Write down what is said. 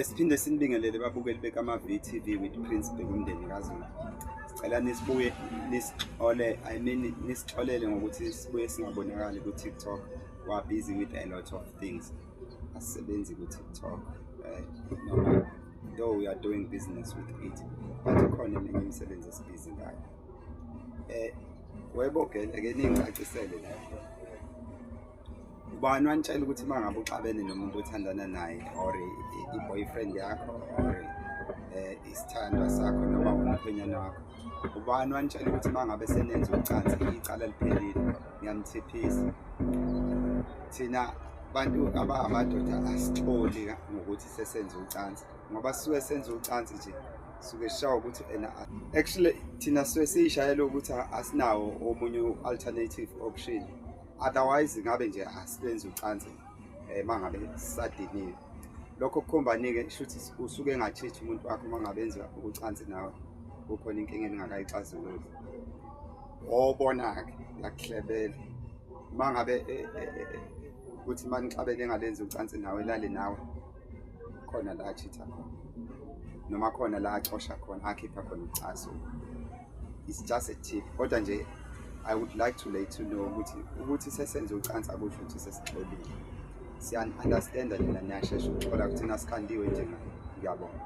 Siphinde sinibingelele babukeli bekama VTV with Prince Bhekumndeni kaZulu. Sicela nisibuye nisixole, I mean nisixolele ngokuthi sibuye singabonakali ku-TikTok. We are busy with a lot of things. Asisebenzi ku-TikTok. Noma though we are doing business with it, but ikhona eminye imisebenzi esibhizi ngayo. Webogele ke ningicacisele la. Ubani wanitshela ukuthi uma ngabe uxabene nomuntu othandana naye or i-boyfriend yakho or isithandwa sakho noma umkhwenyana wakho, ubani wanitshela ukuthi uma ngabe senenza ucansi icala liphelile? Ngiyanithiphisa. Thina bantu abangamadoda asixoli ngokuthi sesenze ucansi, ngoba sisuke senze ucansi nje suke sishawa ukuthi ena actually thina sisuke siyishayela ukuthi asinawo omunye alternative option, otherwise ngabe nje asilenzi ucansi mangabe sisadiniwe. Lokho kukhombanike shuthi usuke engacheat umuntu wakho mangabe enza ucansi nawe, kukhona inkinga eningakayixazululi. Obona-ke yakuhlebela mangabe ukuthi manixabene engalenzi ucansi nawe lale nawe, khona la achitha khona noma khona la acosha khona akhipha khona ucaso. It's just a tip, kodwa nje I would like to let you know ukuthi sesenze ucansi akusho ukuthi sesixolile. Siya-understand-a nina, niyashesha ukuxola, kuthina sikhandiwe njengayo. Ngiyabonga.